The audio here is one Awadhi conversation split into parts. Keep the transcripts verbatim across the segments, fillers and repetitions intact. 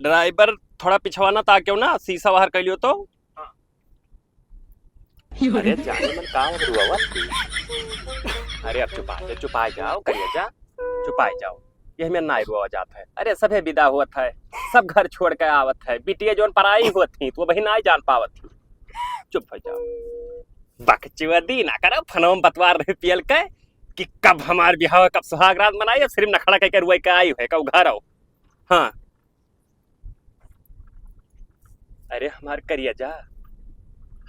ड्राइवर, थोड़ा पिछवा ना ताक्यो ना, शीशा बाहर कर लियो तो। हाँ। अरे जाने मन का रुआवत थी। अरे अब चुपाइ जा, चुपाइ जाओ, करिया जा, चुपाइ जाओ। ये हमें नाई रुआ जात है। अरे सभे विदा होत है, सब घर छोड़ के आवत है। बिटिया जौन पराई होत थी, तो वही नाई जान पावत थी। चुप हो जाओ। बकचोदी ना करो, फोनवा में बतवा रहे पियल के कि कब हमार बियाह, कब सुहाग रात मनाई, अब सिर्फ नखड़ा कह के रुआ के आई है, कब घर आओ। हाँ। अरे हमार करिया जा,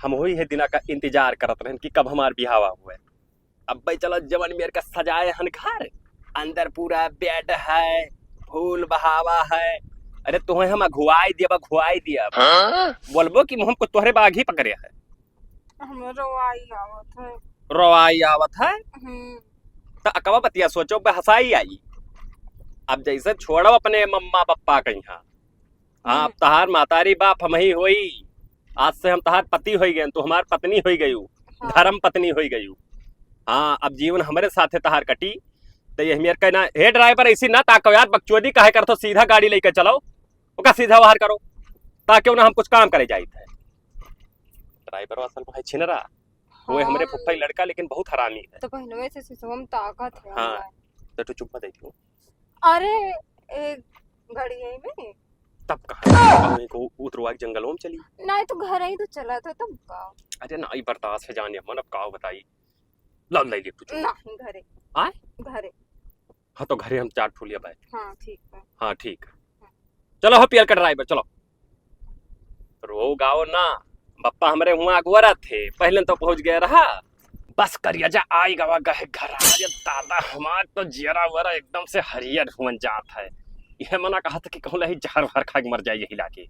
हम वही है दिना का इंतजार करत रहन कि कब हमार बियाह हुए। अब भाई चलो जवन मेर का सजाए हन घर, अंदर पूरा बेड है, फूल बहावा है। अरे तुम्हें हम अघुआई दियब, अघुआई दियब। हाँ? बोलबो कि हम कुछ तोहरे बाग ही पकड़े है। हमें रोवाई आवत है। रोवाई आवत है? हम्म। त अकवा बतिया सोचो, बे हंसाई आई। अब जैसे छोड़ो अपने मम्मा पप्पा कहीं, हाँ, हाँ, अब हम्म। तहार मातारी बाप हम ही होई। आज से हम तहार पति होई गए, तू हमार पत्नी होई गयू, हाँ। धर्म पत्नी होई गयू। हाँ, अब जीवन हमरे साथे तहार कटी। तो ये हमें कहना, हे ड्राइवर, ऐसी ना ताको यार, बकचोदी काहे करत हो, सीधा गाड़ी लेके चलो, ओका सीधा बाहर करो, ताकि ना हम कुछ काम करे जाइत है। ड्राइवर असल में है छिनरा, वो हमरे हाँ। फुफ्फा ही लड़का, लेकिन बहुत हरामी है। तो बहनों से सिसवम ताकत है हाँ, हमार। तो तू चुप मत बैठो। अरे, एक घड़ी है में। तब कहाँ? वहीं को उतरवा के जंगलों में चली। नहीं तो घर ही तो चला था, तब का? अरे ना, ई बर्दाश्त है जाने मन, अब का बताई। ला, ले ले तू चुप। नहीं, घरे। आय? घरे। हाँ, तो घरे हम चार ठो लिया भाई। हाँ, ठीक है। हाँ, ठीक है। चलो हो पियल का ड्राइवर, चलो। रो गाओ ना, बप्पा हमरे हुआ अगुवरा थे, पहले तो पहुंच गया रहा। बस करिया जा, आई गवा गए घर। अरे दादा, हमार तो जियरा वरा एकदम से हरियर हुवन जात है। यह मना कहा था कि कहूँ लही जहर वहर खा के मर जाए यही लागे।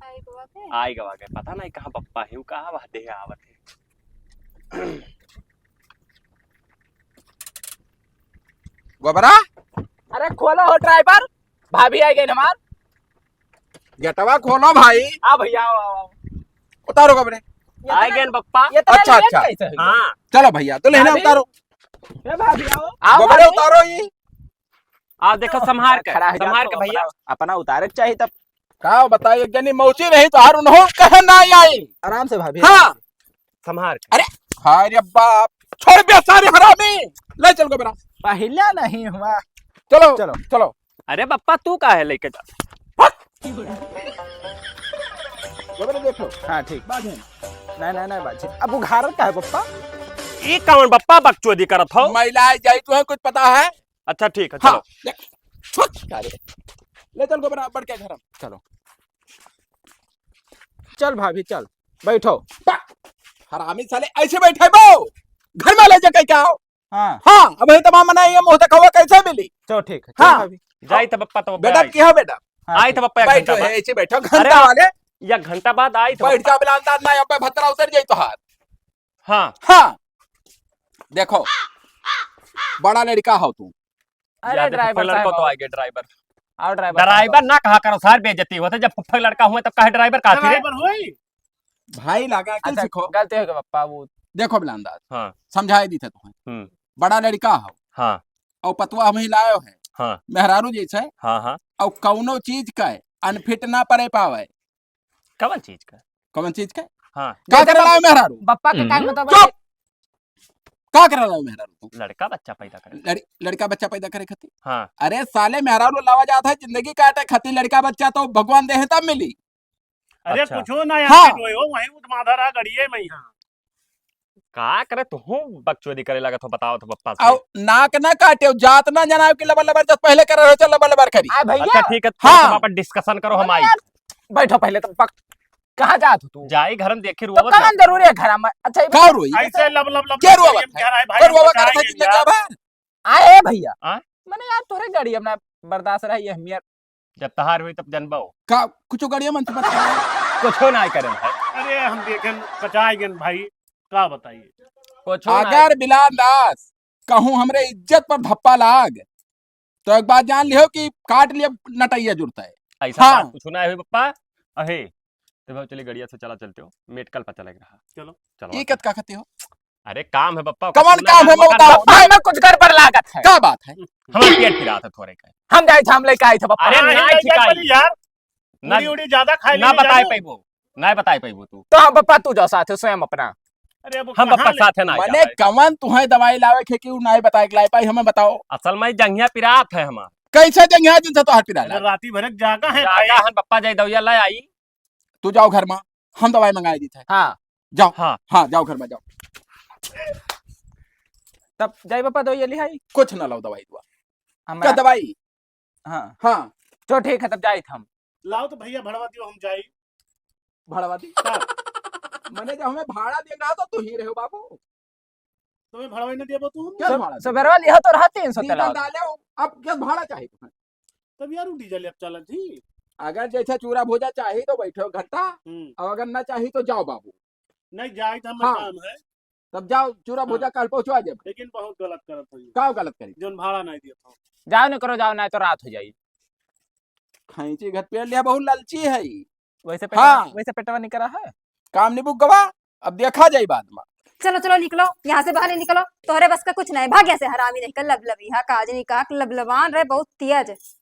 आई गवा के? आई गवा के, पता नहीं कहाँ बप्पा है, वो कहाँ वह देह आवत है। गोबरा? अरे खोलो हो ड्राइवर, भाभी आ गई हमार। गेटवा खोलो भाई। आ भैया, आओ, आओ, आओ। उतारो गोबरे। ये आ तो गए बप्पा। ये तो अच्छा, लेट अच्छा। कैसे हुई? हाँ। चलो भैया, तो लेना भाभी? उतारो। ए भाभी, आओ। आओ गोबरे भाभी। उतारो ये। आ देखो, संभार के, खड़ा है संभार यार, के तो भैया। अपना, अपना उतारे के चाहिए तब। का बताई, एक जनी मौसी रही तो हार उन्हों कहे ना आई। आराम से भाभी, हाँ। आराम से। संभार के। अरे, हाय रे बाप, छोड़ बे सारे हरामी। ले चल गोबरा। पहला नहीं हुआ। चलो, चलो। चलो। अरे बप्पा, तू का है लेके जा? हट। गोबरा देख लो। हाँ, ठीक। बाज है। नहीं, नहीं, नहीं, बाज है। अब उघारत का है बप्पा? ई कौन बप्पा बकचोदी करत हो? महिलाएं जाई, तुम्हें कुछ पता है? अच्छा, ठीक है, हाँ, चलो। देख, फुक, सारे। ले चल गोबरा, बढ़ के घर हम। चलो। चल भाभी, चल, बैठो। बा, हरामी साले, ऐसे बैठे बो? घर में ले जाके क्या हो? हाँ। हाँ, अब ये तमाम मना, ये मुंह दिखावा कैसे मिली? चलो, ठीक है, चलो हाँ। भाभी। जाई तब पप्पा, तब बेटा, आई। की हो बेटा? हाँ, आई ठीक। तब पप्पा, एक बैठो, घंटा बाद। है, ऐसे बैठो, अरे, घंटा वाले। एक घंटा बाद आई तब बैठ पप्पा। जा, बिलान दाद ना, अब भतरा उतर जाई तोहार। हाँ। हाँ। देखो, बड़ा लड़का हो तू। अरे यार, देखो, ड्राइवर पहले साहब, को तो आओ। आगे ड्राइवर। आओ ड्राइवर साहब, ड्राइवर आओ। ना कहा करो सार, बेइज्जती होत है। जब फुफ्फा लड़का हुए तब कहे ड्राइवर कहा फिरे? ड्राइवर होई? भाई लागा, अकिल अच्छा, सीखो। गलती हो गया पप्पा, वो देखो बिलान दाद, हाँ। समझाए दी थे तुम्हें। हम्म। बड़ा लड़का हो। हाँ। और पतवा हम ही लायो है। हाँ। मेहरारू जैसे। हाँ, हाँ। और कौनो चीज का अनफिट ना पड़े पावे। कवन चीज का? कवन चीज का? हाँ। का जैसे करे बप-, लायो मेहरारू? बप्पा के हम्म। कान में तो चुप! का करे लायो मेहरारू तू? लड़का बच्चा पैदा करे। लड़-, लड़का बच्चा पैदा करे खातिर? हाँ। अरे साले, मेहरारू लावा जात है जिंदगी काटे खातिर, लड़का बच्चा तो भगवान दे है तब मिली। अरे अच्छा। कुछो ना यार, हाँ। जो हो, वहीं उठ माधा रहा गड़िए में यहाँ। का करे तू बकचोदी करे लगा तो बताओ तो बप्पा से। आओ, नाक ना काटे, जात ना जनाब कि लबर लबर जब पहले करे रहे, चल लबर लबर करी। आ भैया। अच्छा ठीक है, हाँ। तुम अपन डिस्कशन करो, हम बोलो आई। यार, बैठो पहले तुम पक-, कहाँ जात हो तू? जाई घर में देखे तो रुआ कहाँ मत। जरूरी है घर में? अच्छा, ये का बताओ। रोई? ऐसे लब लब लब के लब रोवा करिए, बात है? कह रहा है भाई, के हम रोवा बताएंगे बात है, यार। बाहर? आए भैया। हाँ? मैंने यार तोरे गाड़ी अपना बर्दाश्त रही है, हम यार जब तहार हुई तब जनबो। का कुछ गड़िया मन से मत करो। कुछो ना करे भाई। अरे हम देखें, कचाई गन भाई, का बताइए। कुछो ना। अगर बिलान दास कहूँ हमरे इज्जत पर धप्पा लाग, तो एक बात जान लियो कि काट लिया नटैया जुड़ता है। ऐसा हाँ। बात कुछो ना हुई पप्पा। अहे, तो भाई चलिए गड़िया से चला चलते हो, मेडिकल पर चलेगा। चलो। चलो। ये कत का खाते हो? अरे काम है बप्पा, कवन काम है, बताओ। बप्पा, हमें कुछ गड़बड़ लागत है। का बात है? हमार पेट पिरात है थोरे का। हम जाइत है, हम लेके आइत है बप्पा। अरे अरे, नहीं नहीं, ठीक है। नहीं, यार। ना, उड़ी, उड़ी ज्यादा खाई ना ली बताए जानो। पैबो, ना बताए पैबो तू। तो हम बप्पा, तू जाओ साथे स्वयं अपना। अरे, अब हम कहाँ बप्पा ले- साथे ना मने जाए। कवन तुहे दवाई लावे के कि उ नाहीं बताए के लाए पाई, हमें बताओ। असल में जंघिया पिरात है हमार। कैसे जंघिया जिनसे तोहार पिरात अरे, है? राती भर एक जागा है जागा भाई। है बप्पा, जाई दवाइया ले आई। तू जाओ घर में, हम दवाई मंगाई दी थे। हाँ। जाओ। हाँ। हाँ, जाओ घर में जाओ। तब जाई बप्पा दवाइया लिहाई। कुछ ना लाओ दवाई दुआ। हमरा क्या दवाई? हाँ। हाँ। चलो ठीक है, तब जाइत हम। लाओ तो भैया भड़वा दियो, हम जाई। भड़वा दी? हाँ। मने जब हमें भाड़ा देना तो तू ही रहो बाबू। तुम्हें भड़वा ही ना दिया तू? क्या सु-, भाड़ा? सुबेरवा लिहा तो रहा तीन सौ डीजल तेला। डाले हो, अब क्या भाड़ा चाहिए तुम्हें? तब यार वो डीजल अब चलत ही। अगर जैसे चूरा भुजा चाहिए तो बैठो घंटा, हम्म। और अगर ना चाहिए तो जाओ बाबू। नहीं जाइत हम हाँ। काम है। तब जाओ, चूरा हाँ। भुजा कल पहुँचवा देब। लेकिन बहुत गलत करत हो। का गलत करी? जौन भाड़ा नहीं दिया था। जाओ न करो, जाओ, नहीं तो रात हो जाई। खैंची घट पेड़ लिया, बहुत लालची है ई। वैसे पेटवा, हाँ। वैसे पेटवा निकरा है। काम नहीं बुकवा, अब देखा जाई बाद में। चलो, चलो, निकलो, यहाँ से बाहर निकलो। तोहरे बस का कुछ नहीं, भाग यहाँ से, हरामी नहीं कर, लबलबी, हाँ, काजनी का लबलबान रहे, बहुत तेज।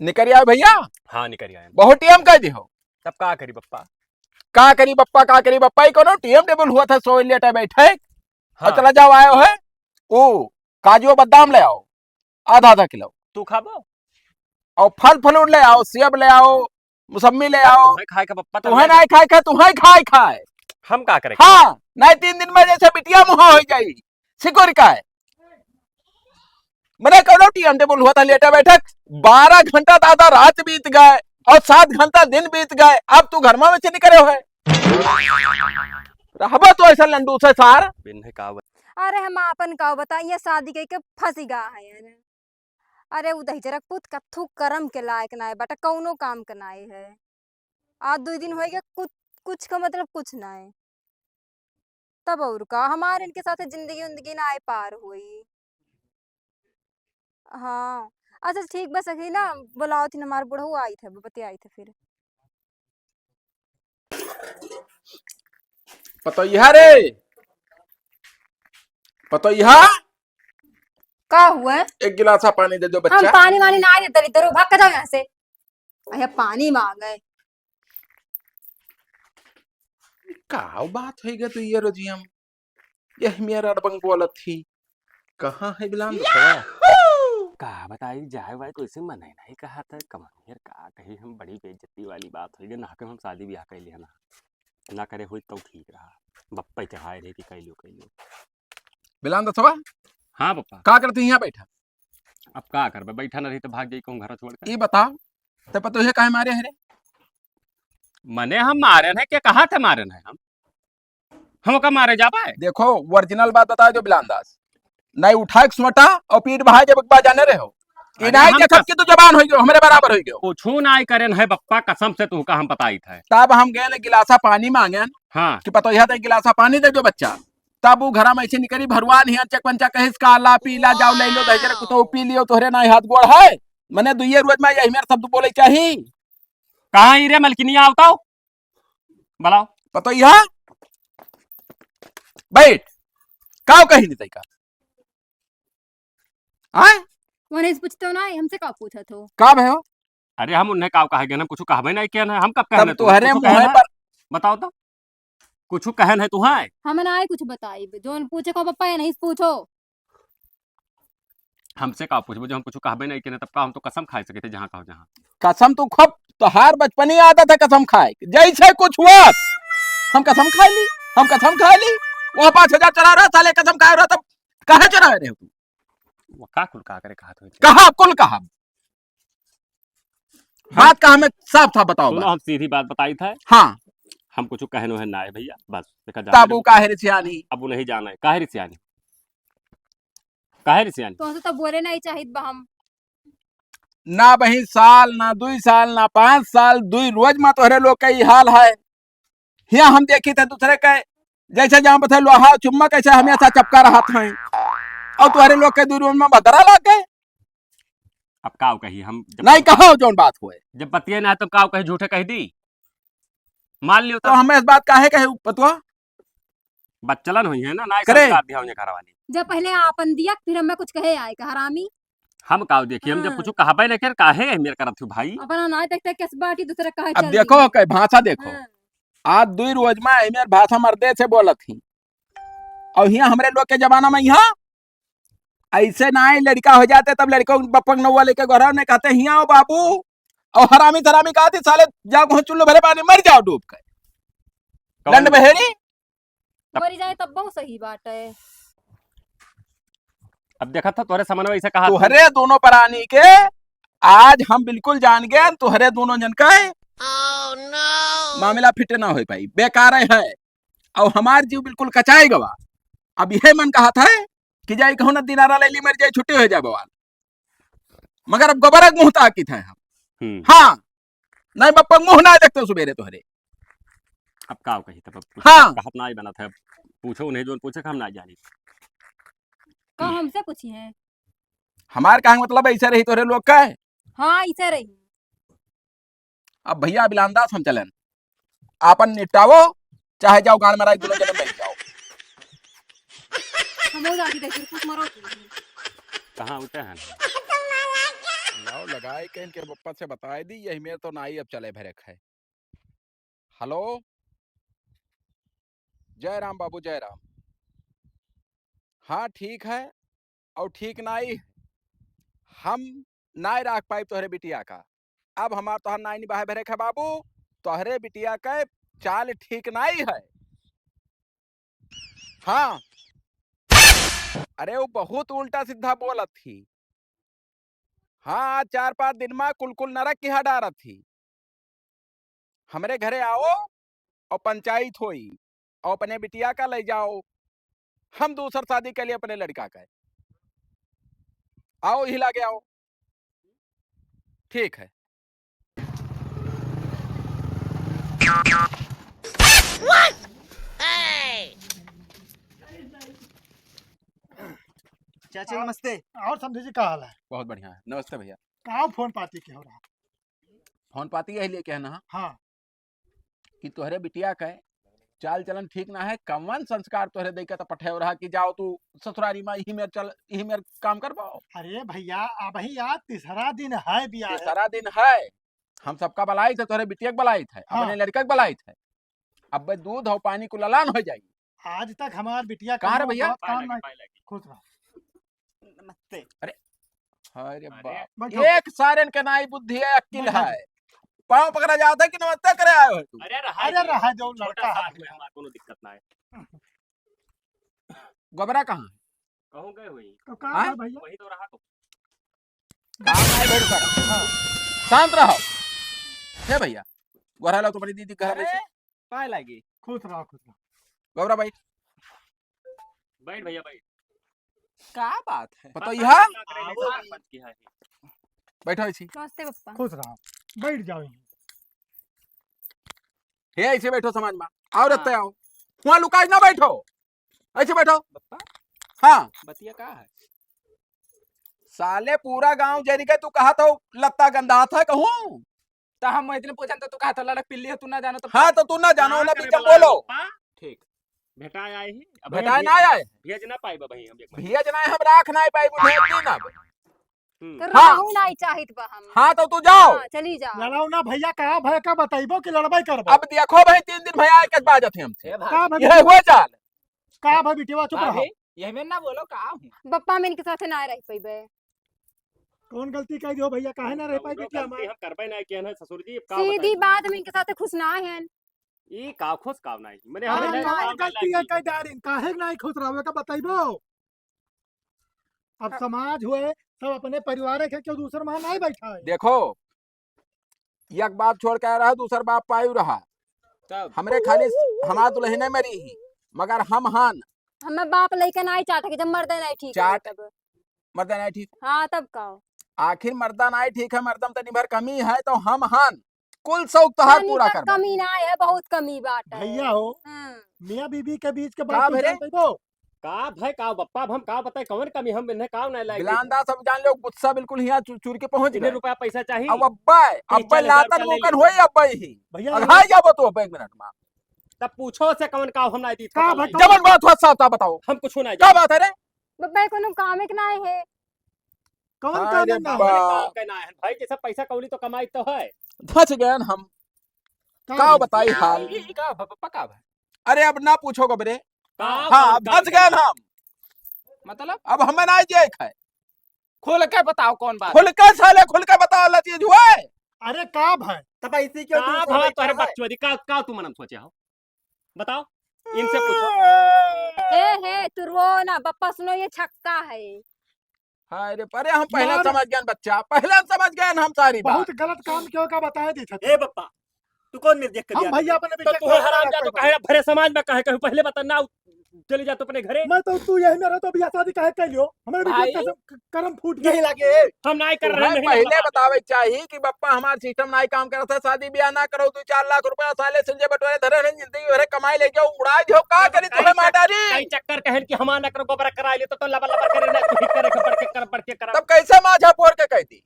निकरि आए भैया। हाँ, निकरि आए। बहुत टेम कइ दिहो। तब का करी बप्पा? का करी बप्पा, का करी बप्पा, ई कौनो टेम टेबल हुआ था, सोए लेटे बैठे। हाँ। और चला जाओ, आयो है, ओ, काजू बादाम ले आओ, आधा आधा किलो। तू खाबो? और फल फ्रूट ले आओ, सेब ले आओ, मौसम्मी ले आओ। तुम्हें खाए का बप्पा, तुहें नहीं खाए का, तुहें खाए खाए। हम का करें? हाँ, नहीं तीन दिन में जैसे बिटिया मुहा हो जाई, सिकुड़ का है। मने कौनो टेम टेबल हुआ था, लेटे बैठक, बारह घंटा दादा रात बीत गए और सात घंटा दिन बीत गए, अब तू घर में से निकले हो है। रहबो तो ऐसा लंडू से सार। बिन्हे का बता- अरे हम आपन का बताई, ये शादी कई के फंसी गा है यार। अरे उ दहिजरक पूत कथू करम के लायक नाय बाटे, कौनो काम के नाय है। आज दुइ दिन होइगे, कुछ, कुछ का मतलब कुछ नाय। तब और का, हमार इनके साथे जिंदगी उंदगी नाय पार होई। हाँ, अच्छा ठीक बा सखी ना, बुलाओ थी हमार बुढ़ऊ आई थे, बतियाई थे फिर। पतोहिया रे, पतोहिया। का हुआ? एक गिलासा पानी दे दो हम बच्चा। पानी वानी ना दे, दरिद्र हो, भाग के जाओ यहाँ से। अरे पानी मांगे। का बात है गे तू ये रोजियम? यह मेरा अड़बंग बोलत थी। कहाँ है बिलान दूसरा? का बताई, जाए वाए तो इसे मन ही नहीं कहा था। कमनियर का कही, हम बड़ी बेइज्जती वाली बात होई गे, ना के हम शादी ब्याह कैली है ना। ना करे होई तो ठीक रहा। बप्पा ही चढ़ाए रहे कि कैलियो, कैलियो। बिलान दसवा? हाँ बप्पा। का करती यहाँ बैठा? अब का करबे, बैठा न रही तो भाग जाई कहूँ घर छोड़ के। ई बताओ, ते पतोहिया काहे मारे है रे? मने हम मारे हैं, के कहा थे मारे हैं हम? हम ओका मारे जाबे? देखो, ओरिजिनल बात बताओ जो बिलान दास। नहीं उठाए के सोटा और पीठ बहाए जब एक बार जाने रहे हो। कि अरे नहीं हम देखब कस- कि तू जवान हो गयो, हमरे बराबर हो गयो। कुछू नाय करेन है बप्पा, कसम से तू का हम बताई थे। तब हम गए ने गिलासा पानी मांगेन। हाँ। कि पतोहिया ते गिलासा पानी दे दो बच्चा। तब वो घरा में ऐसे निकली भरुआ नहीं चकपंचा कहिस काला पीला जाओ ले लो दहिजर कुतो पी लियो तोहरे नाय हाथ गोड़ है। मने दुइये रोज में यही मेरे शब्द बोले चाही। कहाँ ही रे मलकिनिया आवताओ? बुलाओ। पतोहिया? बैठ। काव कही नहीं तैका? आय? उन्हें से पूछते हो ना, हमसे का पूछत हो? का भयो? अरे हम उन्हें काव कहे गए, हम कुछ कहबे नहीं किया ना, हम कब कहने तब तुहरे मुँह पर बताओ तो। कुछ कहन है तुहाय? हम ना आए कुछ बताई, जोन पूछे को पप्पा है नहीं पूछो। हमसे का पूछबो, जो हम कुछ कहबे नहीं केने, तब का हम तो कसम खाए सके थे, जहाँ कहो जहाँ। कसम तू खूब, तोहार बचपनी आदत है कसम खाए, जैसे कुछ हुआ, हम कसम खाए ली, हम कसम खाए ली, वो पाँच हजार चढ़ा रहा, साले कसम खाए रहा, तब काहे चढ़ा रहे हो तू? वो का कुल का करे कहा तो? कहा कुल कहा? हाँ। बात का हमें साफ साफ बताओ सुनो, बात। हम सीधी बात बताई था। हाँ। हम कुछ कहनो है ना है भैया, बस। देखा जाने तब वो दो। काहे रे सियानी? अब वो नहीं जाना है। काहे रे सियानी? काहे रे सियानी? तो हमसे तो बोले नहीं चाहित बा हम। ना बहिन साल, ना दुई साल, ना पाँच साल, दुई रोज मा तोहरे लोग का ई हाल है। हियाँ हम देखी थे दूसरे के, जैसे जहाँ बथे लोहा चुम्मा कैसे हमेशा चपका रहत हैं। और तोहरे लोग के दुई रोज मा बदरा लाग गए। अब काव कही हम, जब नहीं कहो जौन बात होए। जब पतिये ना है, तब काव कही, झूठे कह दी। मान लियो तो तब। हमें इस बात काहे कहे पतवा? बच्चलन हुई है ना, ना करे। संस्कार दिया उन्हें घर वाली। जब पहले आपन दिया, फिर हमें कुछ कहे आए का हरामी। हम काव देखी, हम जब हाँ। कुछ कहबे नहीं कर, काहे है मेरे करत हूँ भाई? अपना ना देखते किस बाटी दूसरे कहे अब चल देखो, दी। कहे भाषा देखो। हाँ। आज दुई रोज में एमेर भाषा मर्दे से बोलत ही। और हियाँ हमरे लोग के जमाना में यहाँ ऐसे ना ही लड़का हो जाते, तब लड़कों बप्पा के नौवा लेके गोहरा ने कहते, "हियाँ आओ बाबू।" और हरामी थरामी कहती, "साले जाओ कहीं चुल्लू भरे पानी, मर जाओ डूब के।" कौन? लंड बहेरी। तब मरी जाए तब बहुत सही बात है। अब देखा था तोहरे समनवा ऐसे कहा था। तोहरे दोनों प्राणी के आज हम बिल्कुल जान गए, तोहरे दोनों जन का मामला फिट ना हो पाई, बेकार है। और हमार जीव बिल्कुल कचाए गवा। अब यह मन कहत है कि जाई कहूँ ना दिनारा ले ली, मर जाए, छुट्टी हो जाए बवाल। मगर अब गोबरक मुँह ताकित है हम। हम्म। हाँ, नहीं बप्पा मुँह ना देखते सुबेरे तोहरे। अब का कही तब, अब कुछ हाँ। कहत ना ही बनत है। पूछो उन्हें, जो पूछे हम ना जानी। का हमसे पूछी है? हमार कहे मतलब ऐसे रही तोहरे लोग का है? हाँ, ऐसे रही। अब भैया, अभी लांदास हम चलन, आपन निपटावो, चाहे जाओ गाड़ मराई, दोनों जने बैठ जाओ। हम हो जाती देखिए, कुछ मरो तू। कहाँ होते हैं? लाओ लगाए के इनके बप्पा से बताए दी, यही मेरे तो नाई अब चले भरे खाए। हेलो, जय राम बाबू, जय राम। हाँ, ठीक है, और ठीक नाई, हम नाई राख पाइब तोहरे बिटिया का। अब हमार तोहर नाई निभाए भरे खा बाबू, तोहरे बिटिया के चाल ठीक नाई है। हाँ, अरे वो बहुत उल्टा सीधा बोलत थी। हाँ, चार पाँच दिन में कुल कुल नरक की हडारत थी। हमरे घरे आओ और पंचायत होई और अपने बिटिया का ले जाओ, हम दूसर शादी के लिए अपने लड़का का। आओ, यही लागे आओ। ठीक है। चाचा नमस्ते। और समधी जी का हाल है? बहुत बढ़िया है। नमस्ते भैया। का फोन पाती के हो रहा? फोन पाती यही लिए कहना है हाँ। कि तोहरे बिटिया के चाल चलन ठीक ना है, कवन संस्कार तोहरे दे के तो पठेव रहा कि जाओ तू ससुरारी में, यही मेर चल, यही मेर काम करबो। अरे भैया, अबही आज तीसरा दिन है बियाह। तीसरा दिन है, हम सबका बलाई थे, तोहरे बिटिया के बलाई थे, हाँ। अपने लड़का के बलाई थे। अब बे दूध और पानी को ललान हो जाई। आज तक हमार बिटिया कहाँ रे कौनो भैया? गलत काम पाए लगी, नहीं। पाए लगी। खुश रहो। नमस्ते। अरे, अरे अरे। बाप। बैठो। एक सारन के नाई बुद्धि है, अक्किल बैठो। है। पाँव पकड़ा जाता है कि नमस्ते करे आए हो तू? अरे रहा अरे दो, रहा दो, छोटा लड़का सा है। आदमी, हमार कोनो दिक्कत ना है। गोबरा कहाँ है? कहूँ गए हुई? तो कहाँ हाँ? है भैया? वही तो रहा तो। काम नहीं भेड़ कर। हाँ। शांत रहो। हे भैया, गोहरा लो तुम्हारी दीदी घर में से। अरे, पाए लागी। खुश रहो, खुश रहो। गोबरा बैठ। बैठ भैया, बैठ। का बात है? पता पता ही है? नहीं का करे, नहीं आओ। सरपंच की है। बैठो ऐसी। नमस्ते पप्पा। खुश रहो, बैठ जाओ यहीं। हे, ऐसे बैठो समाज में। आओ हाँ। रहते आओ। वहाँ लुकाई ना बैठो। ऐसे बैठो। पप्पा। हाँ। बतिया का है? साले पूरा गांव जरी के तू कहा तो लत्ता गंदा था कहूँ। तो हम इतने पूछन तो तू कहा था लड़क पिल्ली है, तू ना जानो तो हाँ, तो तू ना जानो, हाँ, ना करे पीछे वाला बोलो। पप्पा। ठीक। भेटाए आए ही, अब भेटाए भेज-, ना आए। भेज ना पाइब अब हम एक महीना। भेज ना, हम राख ना पाइब, भेज दी ना। हम्म। तो हाँ। रहू नहीं चाहित बा हम। हाँ, तो तू जाओ। हाँ, चली जाओ। लड़ाओ ना भैया, कहाँ भय का बताइबो कि लड़बाई करबो? अब देखो भाई, तीन दिन भैया एक बाजत है हमसे। ए भाभी। का भाभी? ये हुआ चाल। का भाई बिटिया, चुप रहो। भाभी, ये में ना बोलो, का हूँ? बप्पा, हम इनके साथे ना रह पइबे। कौन गलती कह दियो भैया, काहे ना रह पाई गलती बिटिया हम हमार? करबे ना किया ना ससुर जी, अब का सीधी बताई? बात, हम इनके साथे खुश ना हैं। ई का खुश का नहीं, मने अरे हम कौन गलती है कह डारिन, काहे ना खुश रहो का बताइबो? अब समाज हुए, सब अपने परिवार के, क्यों दूसर मान नहीं बैठा है? देखो, एक बाप छोड़ के आ रहा, दूसर बाप पायु रहा। तब? हमरे खाली हमार दुल्हने मरी ही, मगर हम हान। हमें बाप लइके नहीं चाहते कि जब मर्दे नहीं ठीक है चाट। तब। मर्दे नहीं ठीक। हाँ, तब का? आखिर मर्दा नहीं ठीक है, मर्दम तनी भर कमी है, तो हम हान। कुल शौक तोहार तनी पूरा तक करबा। कमी ना है, बहुत कमी बात है। भैया हो, हम्म। मियाँ बीबी के बीच के का बात तू भरे? जान लेबो? का भाई, का बप्पा, अब हम का बताई, कवन कमी हम इन्हें का नाहीं लायक बिलान दास, अब जान लो, गुस्सा बिल्कुल हियाँ चु-, चुर के पहुँच इन्हें गए। रुपया पैसा चाहिए। अब अब्बा, तीस अब्बा चालीस हजार लातन रुपया ले मुकन लेंगे। होई अब्बा ही। भैया, अघाई जाबो तू अब्बा एक मिनट मा। तब पूछो से कवन का हम नाहीं दी, का बताओ। जवन बात हुआ साफ साफ बताओ। हम कुछ नाहीं का जानी। बात है रे? बप्पा, कोनो काम एक नाहीं है। कवन अरे काम है ना? बा। अरे काम का ना है भाई, जैसा पैसा कौड़ी तो कमाई तो है। फंस गए हम। का का भाई? बताई का हाल? ई, ई का ब-, ब-, पका भाई? अरे अब ना पूछो गबरे। का हाँ, कौन अब काम फंस गए करता? हम। मतलब? अब हमें ना जे खाए। खुल के बताओ कौन बात? खुल के साले, खुल के बताओ ला चीज हुए। अरे का भाई? तब ऐसे क्यों का तू भाई, साले तोहरे क्या है? बकचोदी, का, का तू मनन सोचे हो? बताओ, इनसे पूछो। हे, हे, तू रो ना, बप्पा सुनो, ये छक्का है। हाय रे, अरे हम पहले यार। समझ गए बच्चा, पहले हम समझ गए हम सारी बात। बहुत गलत काम क्यों का बताया दी था। ए बप्पा, तू कौन निर्देश कर हम दिया? भैया अपने तो बेटे तू को हराम जा, तो कहे भरे समाज में कहे, कहे पहले बता ना, चली जा तो अपने घरे। मैं तो तू यही में रह तो बियाह शादी काहे कर लियो? हमारे बेटे भाई। का सब क-, कर्म फूट यही गए। लागे। हम नाहीं कर रहे, तुम्हें नहीं पहले बता बतावे चाहिए कि बप्पा हमार सिस्टम नाहीं काम करत है, शादी ब्याह ना करो, दो चार लाख रुपया साले संजय बटोरे धरे रहन, जिंदगी भरे कमाई ले जाओ, उड़ाई दियो, का करी तुम्हें कई मार डारी? कई चक्कर कहन कि हमार नकर गोबर कराई ले, तो, तो लबर लबर करे ना, तू ही करे, बढ़ के कर, बढ़ के कर। तब कैसे माझा फोर के कह दी?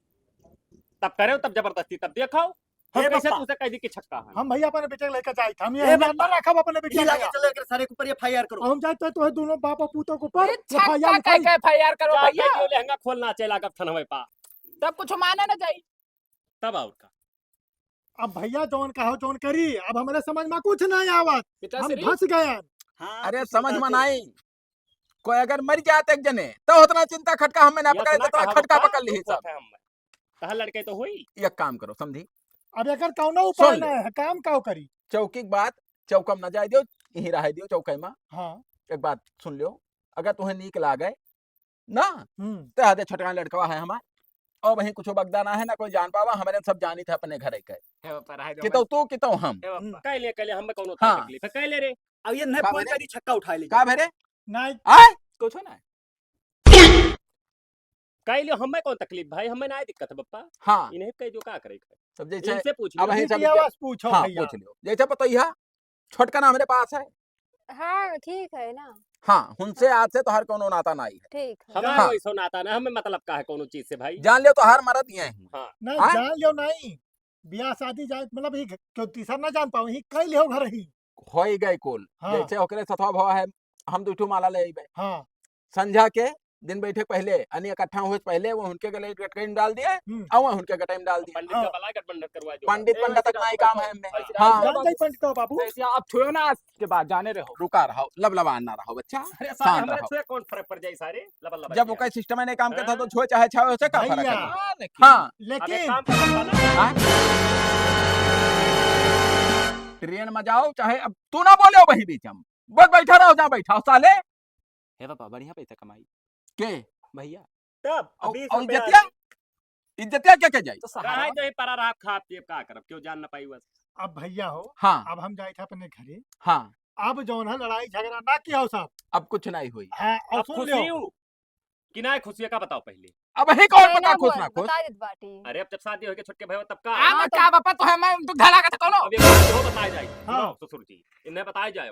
तब करे, तब जबरदस्ती, तब देखो। हम ए कैसे बप्पा। तुमसे कह दी कि छक्का है? हम भैया अपने बेटे लेके जाए थे, हम ए ये बप्पा। ना रखब अपने बेटे ढीला के के। चले के सारे के ऊपर एफ आई आर करो। हम जाए तो, तो दोनों बाप और पूतों के ऊपर ए, एफ आई आर छक्का कह उठाई। के एफ आई आर करो जा, भैया। कह दियो, लहंगा खोल नाचे लागब थनवे पा। तब कुछ माने ना जाई। तब और का? अब भैया जौन कहो, जौन करी, अब हमारे समझ में कुछ नहीं आवत। पिताश्री? हम फंस गए। हाँ, अरे कुछ समझ में नहीं। कोई अगर मर जात एक जने, तो उतना चिंता खटका हमें ना पकड़े, इतना जितना खटका पकड़ ली सब। तहार लड़के तो होई। एक काम करो, समझी? अब एकर कौनो उपाय सुन ले। ना है, काम का करी? चौकी के बात, चौका में ना जाए दियो, यहीं रहे दियो चौका में। हाँ। एक बात सुन लियो, अगर तुम्हें नीक लागे ना, हम्म। तो आधे छोटका लड़कवा है हमार, और वहीं कुछ बगदा ना है, ना कोई जान पावा, हमारे सब जानी थे अपने घर के। हे बापा, रहे दो कि तो भाई। तू, कि तो हम। हे बापा। हम्म। कह ले, कह ले, हमें कौनो हाँ। तकलीफ है, कह ले रे। अब ये नहीं का फोन भरे? करी, छक्का उठा ले का जा। भरे? नहीं। आय? कुछ ना। कह ले, हमें कौन तकलीफ भाई, हमें ना दिक्कत है बप्पा। हाँ। इन्हें कह दो का करे। सब जैसे इनसे पूछ अब लो। वहीं इनकी सब आवाज पूछो हाँ, भैया। पूछ लियो। जैसे पतोहिया, छोटका ना हमरे पास है। हाँ, ठीक है ना। हाँ, उनसे आज से तोहार कौनो नाता नाई है। ठीक है। हमार हाँ। वैसो नाता ना, हमें मतलब का है कौनो चीज से भाई? जान लियो तोहार मरद ये है। हाँ। नहीं, हाँ? जान लियो नहीं। ब्याह शादी जाए, मतलब, ये क्यों तीसर ना जान पाओ, ये कह लियो घर ही। होई गए कुल। हाँ। जैसे ओकरे सथवा भवा है, हम दुठो माला ले अइबे। हाँ। संझा के दिन बैठे पहले, यानी इकट्ठा हुए से पहले वो उनके गले एक गटकई में डाल दिए, हम्म। और वो उनके गटई में डाल दिए। पंडित का हाँ। भला गठबंधन करवा दो। पंडित, ए, पंडित ऐसे तक ना ही काम है। ऐसे हमें। ऐसे हाँ। जान जाई पंडित का बाबू। ऐसे आप छुए ना आज के बाद, जाने रहो। रुका रहो, लबलबान ना रहो बच्चा, अरे सारे शांत हमारे रहो। छुए कौन फर्क पड़ जाए सारे? लबल लबल जब किया। ओकर सिस्टम में नहीं काम करता तो हाँ। छुए चाहे छावे, उसे का फर्क भैया। है? हाँ, लेकिन हाँ। लेकिन अब एक काम करो ना। हाँ? ट्रेन में जाओ, चाहे अब तू ना बोले वही बीच में। बस बैठा रहो, जहाँ बैठा हो साले। हे पापा, बढ़िया पैसा कमाई। के? भैया। तब और, अभी और सब इज्जतिया? इज्जतिया के, के जाई? तो सहारा रहा। जो ही परा रहा, खा पिए, का करब, क्यों जान ना पाई बस। अब भैया हो, हाँ। अब हम जाए थे अपने घरे। हाँ। अब जौन है लड़ाई झगड़ा ना किया हो साहब। अब कुछ नहीं हुई। हाँ, और अब सुन खुशी लियो। हूँ कि ना खुशी का बताओ पहले। अब ही कौन ना, पता ना खुश बोल, ना खुश। बता देत बाटी। अरे अब जब शादी होके छुटके भाई तब का? आ, हाँ, मैं तो का बापा तो है, मैं तो धला का था कौनो। अब ये बात हो बताया जाए। हाँ। सुनाओ ससुर जी, इन्हें बताया जाए।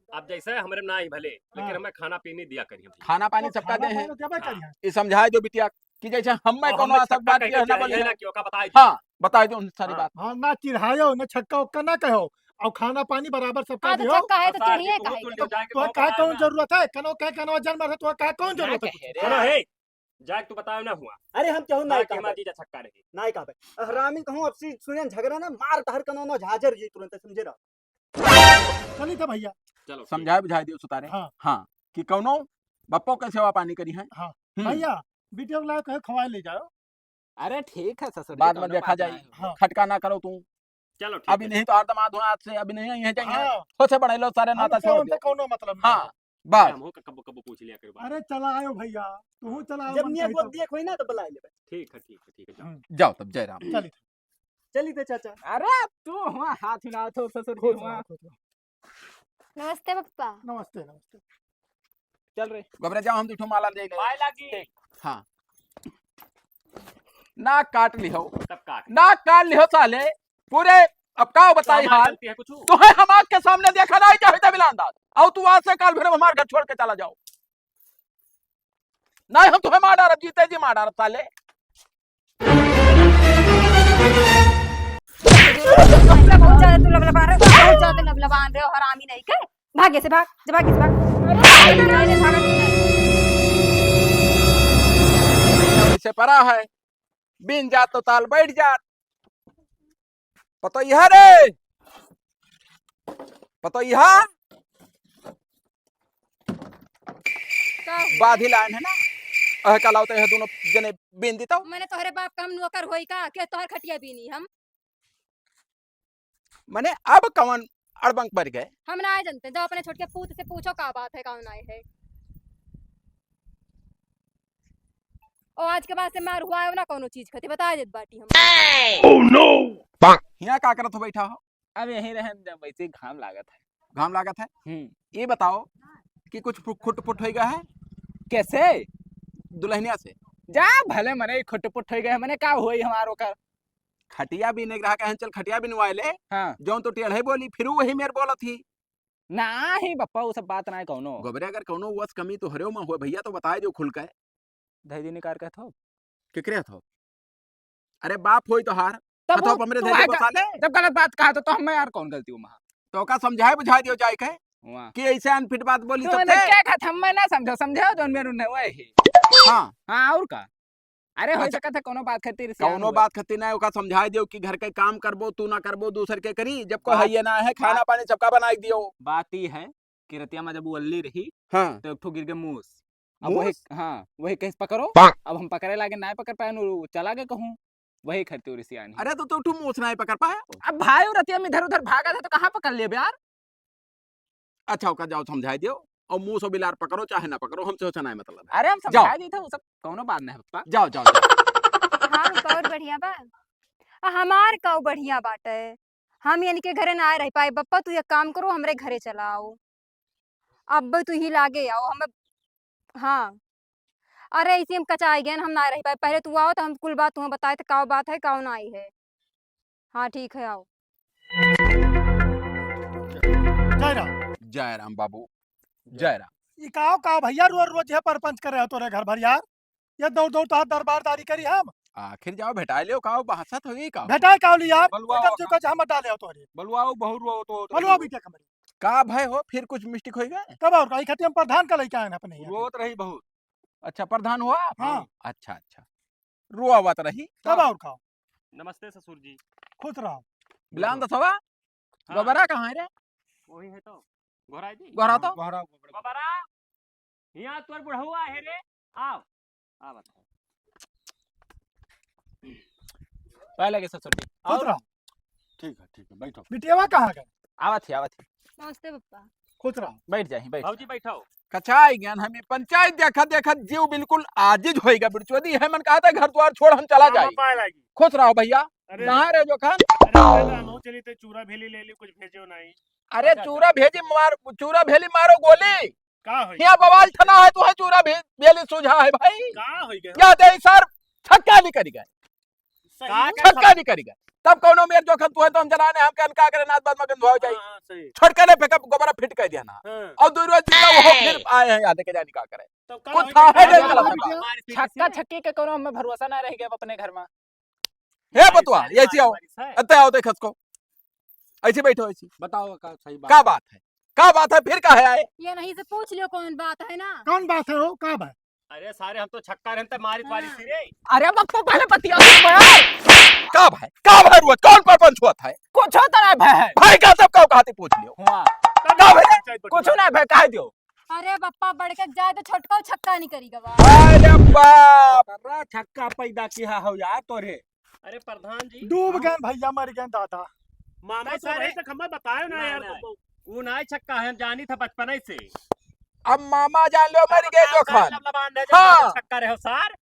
अब जैसे हमरे ना ही भले, लेकिन हाँ। हमें खाना पीने दिया करिए भैया। खाना पानी तो सबका खाना दे हैं। पानी तो देबे हाँ। करिए। ये समझाए जो बिटिया कि जैसे हम मैं और कौनो हमें आसक छक्का बात कहीं किया ना चाहिए बोले। ना कि ओका बताई दे। हाँ, बताई दे उन सारी हाँ। बात। हाँ, ना चिढ़ायो, ना छक्का उक्का ना कहो, और खाना पानी बराबर सबका हाँ, तो दियो। छक्का है तो और सार चिढ़िए जी, तू काहे तो के? जाके तो बहुत काहे बड़ा कौन ना। जरूरत है? कनो कहे कनो जन्म है तो काहे कौन ना जरूरत है? कहे रे। सुना है, जाके तू बताओ ना हुआ। अरे हम कहूँ ना ना कि कहा हमार भाई। जीजा छक्का रही। ना कहा भाई। हरामी कहूँ अब सी सुने झगड़ा ना मार तहर कनो ना झाजर ये तुरंत समझे ना। चली था भैया। चलो, ठीक। समझाए बुझाए दियो सुतारे। हाँ। हाँ, कि कौनो बप्पो के सेवा पानी करी है। हाँ। हम्म। भैया, बिटिया को लाओ, कहे खवाए ले जाओ। अरे ठीक है ससुर जी, बाद में कौनो देखा बात जाए। नहीं। हाँ। खटका ना करो तू। चलो, ठीक अभी है। नहीं तो हर दमाद हो आज से, अभी नहीं है, यहीं जाएंगे। हाँ। हो से बढ़ाई लो, सारे हम नाता तो छोड़ उनसे दियो। कौनो मतलब नहीं। हाँ, बस। हमहू का कबो कबो पूछ लिया करो बात। अरे चला आयो भैया, तू चला आयो, जब मन नियत कही वो तो। दिए कोई ना तो बुला लेबे। ठीक है, ठीक है, ठीक है, जाओ। हम्म। जाओ तब, जय राम। चलिए। चली थे चाचा। अरे तू हुआ हाथ हिलाओ तो ससुर जी खुश हुआ। रहो, खुश रहो। नमस्ते पप्पा। नमस्ते, नमस्ते। चल रे। गबरे जाओ, हम दुठो माला दे ले। पाए लागी। हाँ। नाक काट लिहो। तब काट। नाक काट लिहो साले। पूरे अब का बताई हमार हाल? गलती है कुछ? तोहे हम आँख के सामने देखा नहीं चाहे था बिलान दास। और तू आज से काल भर हमार घर छोड़ के चला जाओ। नहीं, हम तुहे मार डारब, जीते जी मार डारब साले। बहुत ज्यादा तू लबलबा रहे हो, बहुत ज्यादा लबलबान रहे हो, हरामी नहीं के। भागे से भाग, जा भागे से भाग। अरे, भागे से भाग। ऐसे परा है, बीन जात तो ताल बैठ जात। पतोहिया रे, पतोहिया। का हुआ? बाधी लाइन है ना, अह, का लावते हैं दोनों जने बीन दी तो। मने तोहरे बाप का हम नौकर होई का? के तोहर खटिया बीनी हम? मने अब कवन अड़बंग पर गए? हम ना जानते, जाओ अपने छोटके पूत से पूछो का बात है, कौन आए है। और आज के बाद से मार हुआ है ना कौनो चीज खातिर, बता देत बाटी हम। Oh no! हियाँ का करत हो बैठा हो? अब यहीं रहन दे, वैसे ही घाम लागत है। घाम लागत है? हम्म। ये बताओ कि कुछ फु-, खुट पुट होइगा है? कैसे? दुल्हनिया से। जा भले मने खुट पुट होइगा है, मने का होई हमार ओकर? खटिया बीने के रहा, कहन चल खटिया बिनवाए ले। हाँ। जौन तो टेढ़े बोली, फिर वही मेर बोलत ही। नाही बप्पा, वो सब बात ना है कौनो। गोबरे, अगर कौनो वस कमी तोहरे में होए भैया, तो बताए जो खुल के। धई दी निकार कहत हो। केकरे हथो? अरे बाप होई तोहार। तब हथो वो, पे हमरे तू धई दे आए बसा ले। जब गलत बात कहा तो, तो हमें यार कौन गलती हुआ? तो ओका समझाए बुझाए दियो जाए के वाह। कि ऐसे अनफिट बात बोली तो तब ने ते। क्या कहा था, मैं ना समझा, समझाओ जौन मेरू ने वही। हाँ। हाँ, और का? अरे, हो अच्छा। सकत है, कौनो बात खातिर रिसियान कौनो हुए। बात खातिर ना, ओका समझाए दियो कि घर के काम करबो, तू ना करबो, दूसर के करी, जब कोई बात हइये ना है, खाना बात पानी सबका बनाई दियो। बात ई है कि रतिया में जब वो अल्ली रही, हाँ। तो एक ठो गिर गए मूस। अब वही, मूस? हाँ, वही कहिस पकड़ो। पाक। अब हम पकड़े लागे, ना पकड़ पाए, नु चला गए कहूँ, वही खातिर रिसियान है। अरे, तो, तो तू मूस ना पकड़ पाए। अब भाई, वो रतिया में इधर उधर भागा था, तो कहाँ पकड़ लेबे यार? अच्छा, ओका जाओ समझाए दियो, और मूस और बिलार पकड़ो चाहे ना पकड़ो, हमसे ओसे नाहीं मतलब है। अरे, हम जाओ। समझाए दी था, वो सब कौनो बात नहीं, पप्पा। जाओ, जाओ, जाओ। हाँ, रुका, और बढ़िया बा। आ, हमार का बढ़िया बाटे, हम इनके घरे ना रह पाए। बप्पा, तू एक काम करो, हमरे घरे चला आओ, अब तू ही लागे आओ, हम, हाँ। अरे, ऐसे हम कचाई गए, हम ना रह पाए। पहले तू आओ, तो हम कुल बात तुम्हें बताए, तो काव बात है, काव नाई है। हाँ, ठीक है, आओ। जय राम। जय राम बाबू, जय राम। ई काव, काव भैया, रोज रोज यह परपंच करे हो तोरे घर भर यार। ये दौड़ दौड़ तो हाथ दरबारदारी करी हम। आखिर जाओ भेटाए लियो, काव बहसत होगी काव? भेटाए काव लिया? बलुआ एकदम हो। जो का जहाँ मत डाले हो तोरे। बलुआ हो, बहु रो तो, तो बलुआ हो। बेटा कमरे। का भाई हो, फिर कुछ mistake होइगा? तब और का, ई खातिर हम प्रधान का लइका आए हैं अपने यहाँ। रोत रही बहुत। अच्छा, प्रधान हुआ आप? हाँ। अच्छा, अच्छा। रोआवत रही। तब और का? नमस्ते ससुर जी। खुश रहो। बिलान दसवा? हाँ। गोबरा कहाँ है रे? वही है तो। गोहरा जी? गोहरा तो? हाँ, गोहरा, गोहरा। गोबरा, हियाँ तोर बुढ़ऊ आहे रे। आओ, आओ बता। पहले के ससुर जी। खुश रहो। ठीक है, ठीक है, बैठो। बिटियावा कहाँ गए? आवत ही, आवत ही। नमस्ते पप्पा। खुश रहो। बैठ जाही, बैठ। भौजी बैठो। कचाई गयन हमी पंचायत देखत देखत जीव बिल्कुल आजिज होइगा बिरचोदी। है मन कहत है घर द्वार छोड़ हम चला जाई। पाए लागी। खुश रहो भैया। अरे। कहाँ रहे जोखन? अरे, हम चली ते चूरा भेली ले ली, कुछ भेजो नहीं। अरे अच्छा, चूरा अच्छा। भेजी मार, चूरा भेली मारो गोली। का होई? हियाँ बवाल ठना है, तू है चूरा भे-, भेली सुझा है भाई। का होई गए? या दे सर, छक्का नहीं करी गए। सही का में? छक्का नहीं करी गए। तब कौनो मेर जोखन तू है तो हम जनाने, हम कहन का करे, नाच बाज मगन धुआ जाई। हाँ, हाँ, सही। छोड़ के नहीं फेंका, गोबरा फिट कर दिया ना। हाँ। और दो रोज जिंदा वो फिर आए हैं, याद के जानी का करे। तब का कुछ होई था है गए? नहीं गलत है। छक्का छक्की के कौनो हमें भरोसा ना रह गया अपने घर में। हे बतुआ, ऐसे आओ। अत्ते आओ, देख इसको। ऐसे बैठो, ऐसे। बताओ का सही बात। का बात है? का बात है? फिर का है आए? ये नहीं से पूछ लियो कौन बात है ना। कौन बात है हो? का बात? अरे सारे हम तो छक्का रहन त मारित वारित हाँ। थी रे। अरे बप्पा पहले पतिया तो बे। का भाई? का भाई रुआ? कौन परपंच हुआ था? कुछ होता नहीं भाई। भाई का सब का कहते पूछ लियो। हुआ। का भाई? कुछ नहीं भाई, कह दियो। अरे बप्पा, बड़के जाए तो छोटका छक्का नहीं करी गवा। अरे बाप। अरे छक्का पैदा किया हो यार तोरे। अरे प्रधान जी। डूब गए भैया, मर गए दादा। मामा तो सारे भाई तक हमें बतायो ना ना, यार ना। तुमको। वो ना छक्का है, हम जानी था बचपन से। अब मामा जान लो, मर गए जोखन। लबलबान है, जो हाँ। सारे छक्का रहे हो सार।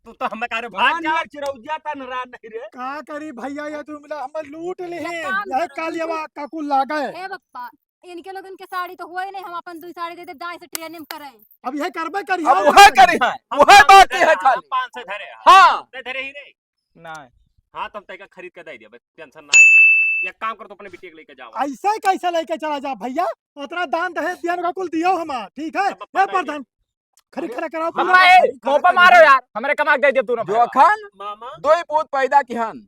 तू तो हमें कह रहे भाग जाओ। चिरौजिया तन रान नहीं रे। का करी भैया, ये तो मिला हमें लूट ले। ये काम यह करो। कालियावा का कुल लागे। हे बप्पा, इनके लोगन के साड़ी तो हुआ ही नहीं, हम अपन दुई साड़ी दे दे, दाएं से ट्रेनिंग करें। अब यह करबे करी अब है। वह करी है, हम वह पाँच बात सौ है धरे, खाली। हम पाँच सौ धरे हैं। हाँ। ते धरे ही रे। नहीं। हाँ, तो हम तैका खरीद के दे दिया, बस टेंशन ना है। एक काम कर, तो अपने बिटिया के लेके जाओ। ऐसे कैसे लेके चला जा भैया? उतना दान दहेज दिया ना कुल दियो हमार, ठीक है? सब ए प्रधान, खरी खरा कराओ, पूरा। मामा, ए, मोपा मारो यार, हमरे कमा के दे दे तू ना भाई। जोखन मामा। दो ही पूत पैदा किहन,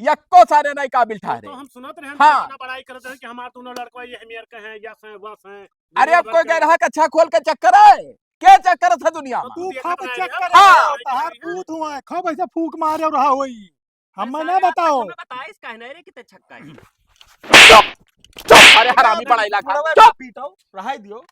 यक्को सारे नहीं काबिल तो, ठहरे। तो हम सुनत रहे, हाँ। कितना बड़ाई करत रहे कि हमार दोनों लड़कवा ये हमियर के हैं, यस हैं, वस हैं, अरे, अब कोई कह रहा है कि अच्छा खोल के चेक करे? के चेक करत है दुनिया में? तू खूब चेक करे, हाँ। तहार पूत हुआ है, खूब ऐसे फूंक मारे और रहा होई। हमें ना बताओ। बताइस काहे नहीं रे कि ते छक्का है? चुप, चुप, अरे हरामी बड़ा इलाका, चुप। पीटो, रहाई दियो।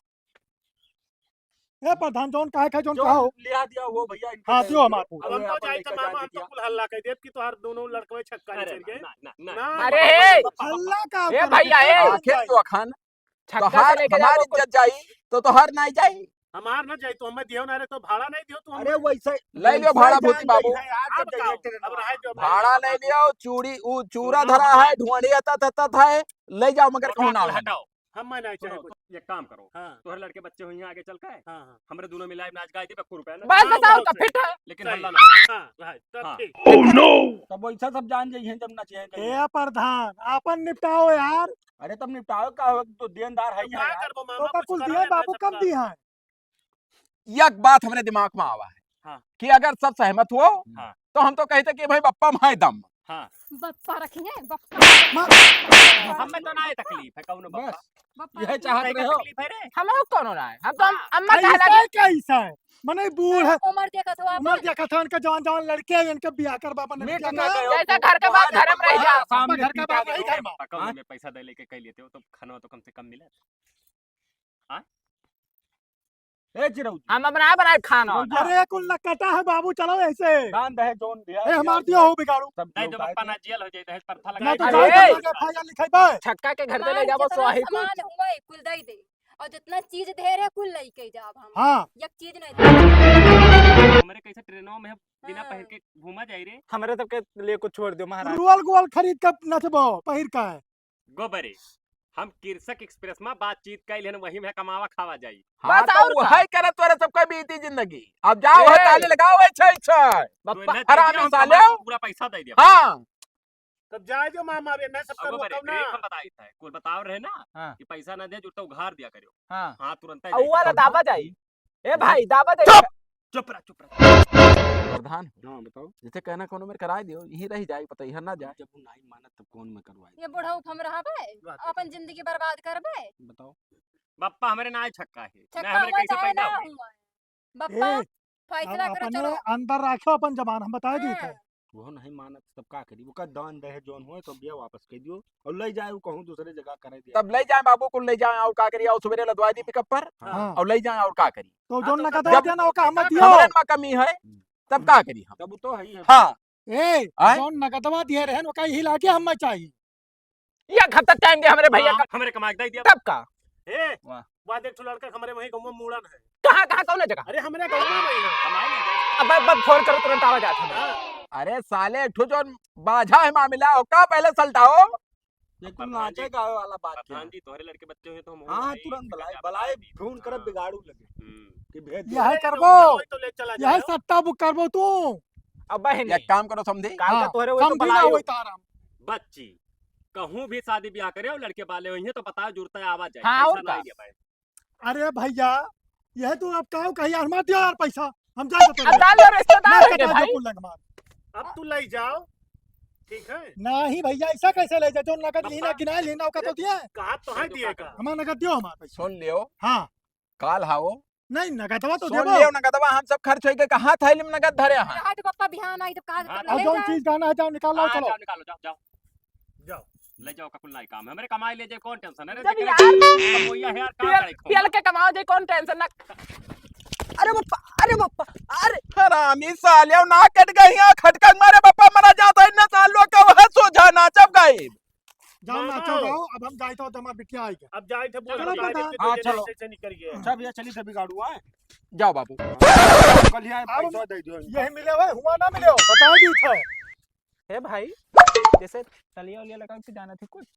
ए प्रधान, जौन काहे खाए, जौन जो कहो। लिया दिया वो भैया, इनको हाँ, दे दियो दियो। हमार पूत। अब हम तो अपन जाई लेकर तो मामा, जाके हम तो दिया। कुल हल्ला कह देब कि तोहार दोनों लड़कवे छक्का अरे निकल गए। ना, ना, ना। ना, अरे, ना, हे। ना, हल्ला का ए भैया, ए। आखिर तो अखान छक्का तोहार, से लेके हमार जाओ, इज्जत जाई, तो तोहार नाई जाई। हमार ना जाई, तो हमें दियो ना रे, तो भाड़ा नहीं दियो, तो हम अरे वैसे ले लियो भाड़ा, वैसे भूती जान बाबू। जाई है यार, अब जब बताओ, जाइए ट्रेन अब में। रहे दो, भाड़ा ले लियो, चूड़ी, ऊ चूड़ा हाँ, धरा हाँ। है, ढुआंडी अतत अतत है, ले जाओ, मगर कहूँ ना हटाओ। हम मैं नहीं चाहे सुनो, कुछ। तो एक काम करो, हाँ। तोहरे लड़के बच्चे हुई हैं आगे चल के, हाँ, हाँ। हमरे दोनों मिलाए नाच गाए दे, बक्खू रुपया ना। बस, हाँ, बस, और हाँ, का फिट है। लेकिन सही। हल्ला ना। हाँ, हाँ, तब हाँ। ठीक। Oh no! तब वैसा सब जान जाइए जब नाचे हैं कहीं। ए प्रधान, आपन निपटाओ यार। अरे तब निपटाओ का हो, तो देनदार है तो ही का यार। करबो मामा, तो का कुछ कुल करा दिए लेना बाबू, सबका। कब दिए हैं? एक बात हमरे दिमाग में आवा है हाँ। कि अगर सब सहमत हो, हाँ। तो हम तो कहते कि भाई बप्पा माय दम। हाँ। बप्पा रखिए, बप्पा। माँ। हमें तो ना ये तकलीफ है, कौनो बप्पा। बस, बप्पा यह रखिए। चाहत कहीं रहे हो। तकलीफ है रे? हम लोग कौन हो रहा है? हम तो हाँ। अम्मा कहला ऐसा के कैसा है? मने बूढ़ है। उम्र देखत हो आप? उम्र देखत हो, इनका जवान जवान लड़के हैं, इनके बियाह करबा, मने मीट बियाह ना कर। गयो। जैसा घर के बात घर में रह जा। सामने घर के बात वही घर में। पक्का हाँ। में पैसा दे लेके कह लेते हो तो खाना तो कम से कम मिले। हाँ? ए चिरौजी। हम अब ना बनाए खाना। चिरौजी। अरे कुल नकटा है बाबू, चलो ऐसे। दान दहेज जौन दिया, ए, हमार दिया हो बिगाड़ू। सब नहीं तो दियो, बप्पा ना जेल हो जाए, दहेज प्रथा ना लगा तो दे। जाओ, अरे! तो एफ आई आर लिखाई बा। छक्का के घर से ले हमार जाबो, जितना सोही कुछ। सामान हुआ है, कुल दे दे। और जितना चीज ढेर है, कुल लेके जाब हम। हाँ। एक चीज नहीं दे। हमरे कैसे ट्रेनों में बिना हाँ। पहन के घूमा जाए रे? हमरे सबके लिए कुछ छोड़ दियो महाराज। रुअल गुअल खरीद के नचबो, पहिर का है। गोबरे, हम कृषक एक्सप्रेस में बातचीत कैल हन, वही में कमावा खावा जाई। हाँ, बस तो और का? वही करत तोरे सबका बीती जिंदगी। अब जाओ, ए! वह ताली लगाओ, ए, छै, छै। बप्पा, तो इन्हें दे हरामी दिया, हम साले। कमा के पूरा पैसा दे दिया। हाँ। तब जाए दो मामा, अब इन्हें सबका अब गोबरे, रोकब ना। ब्रेक हम बताई था, कुल बताओ रहे ना हाँ। कि पैसा ना दे, जो तो उधार दिया करो। हाँ। हाँ, तुरंत ही आ, दे वो वाला दिया। दाबा जाई। ए भाई, दाबा दे। चुप! चुप रह, चुप रह। प्रधान, हाँ, बताओ। जैसे कहना कोनो मेरे कराए दियो, यहीं रह जाए, पता ही ना जाए। जब वो नहीं मानत, तब कौन मैं करवाए? ये बुढ़ऊ हम रहबे, बात है। अपन जिंदगी बर्बाद करबे? बताओ। बप्पा हमरे ना छक्का है, छक्का ना हमरे हुआ कैसे चाहे पैदा ना हुए। हुआ। बप्पा, ए, फैसला अब करो, अपने चलो। अंदर रखो अपन जबान, हम बताए दी हाँ। थे। वो नहीं मानत, तब का करी? वो का दान दहेज जौन होए, तो बिया वापस कर दियो। और ले जाए, वो कहूँ दूसरे जगह करे दिया। तब ले जाए बाबू, कुल ले जाए, और का करी? और सवेरे लदवा दी पिकअप पर, हाँ। और ले जाए, और का करी? तो हाँ, जौन तो नगद जब दिया ना, ओका हम दियो। हमरे में कमी है, तब का करी हम? तब तो है ही है। हाँ। ए, आए? जौन नगदवा दिए रहे, ओका यही लागे हम चाहिए। एक हफ्ता टाइम दे हमरे भैया हाँ, का। हमरे कमाई दे दिया। तब का? ए, वाह। वाह, देख, तू लड़का हमरे वही गाँव में मूड़न है। कहाँ, कहाँ, कौन जगह? अरे, हमरे गाँव में वही है। अब, अब, अब फोन करो, तुरंत आवा जात है। हाँ। अरे साले, एक ठो जौन बाझा है मामला, ओका पहले सलटाओ। ये तू प्रधान जी, नाचे गावे वाला बात क्या प्रधान है? जी, तोहरे लड़के बच्चे हुए तो हम हाँ, वहीं तुरंत बुलाए, जाबे। बुलाए, फोन करब हाँ। बिगाड़ू लगे हम्म। कि भेज दे। यह अरे करबो। वही तो ले चला यह जाए। सट्टा बुक करबो तू। अब बहन एक काम करो समधी। काल का हाँ, तोहरे वही तो समधी ना बुलायो। होई तारा। बच्ची, कहूँ भी शादी ब्याह करे और लड़के वाले होइहें तो बताओ, जुड़ता है, आवाज जाए। हाँ, पैसा और ना का? आइए भाई। अरे भैया, यह तो आप काव कही यार, मत दियो यार पैसा, हम जाए तो अब डाल लो, रिश्तेदार ना है कटा भाई। जो कुल लंग मार। अब तू ले जाओ, ठीक है? नहीं भैया, ऐसा कैसे ले जाए? जो नगद लीना, गिनाए लीना, ओका तो दिया। कहा तो है दिए का? हमारा नगद दियो, हमारा पैसा। सुन लियो। हाँ। काल हाओ। नहीं, नगदवा तो सुन देबो। लियो, नगदवा हम सब खर्च होइके कहाँ थैली में नगद धरे हैं? रहा तो पप्पा बिहान आई तो कहा हाँ, तब और ले जौन जाए। चीज गाना है, जाओ निकाल लाओ, हाँ, चलो। जाओ निकालो, जाओ, जाओ। जाओ। ले जाओ, का कुल नाई काम है। हमरे कमाई ले जाए, कौन टेंशन है? अरे जब यार, कमोइया है यार, का पियल, करे खूब? पियल के कमाओ जाए, कौन टेंशन ना। अरे बप्पा, अरे बप्पा, अरे। हरामी साले, ना कट गई है, खटकन मारे बप्पा मरा जाता है, इतना साल लोग का वह सोझा नाचब गायब। जाओ मामा। नाचो जाओ, अब हम जाए तो हमार बिटिया आई क्या? अब जाए थे, बोल चलो हम जाए दादा। थे, तो हाँ, जैसे चलो। तैसे निकल गए। अच्छा भैया, चलिए सभी गाड़ू आए। जाओ बाबू। कल ही आए, अब पैसा दे दियो इनका। यही मिले हुए, हुआ ना मिले हो, बता दी था। हे भाई, जैसे तलिया उलिया लगा के जाना थे कुछ?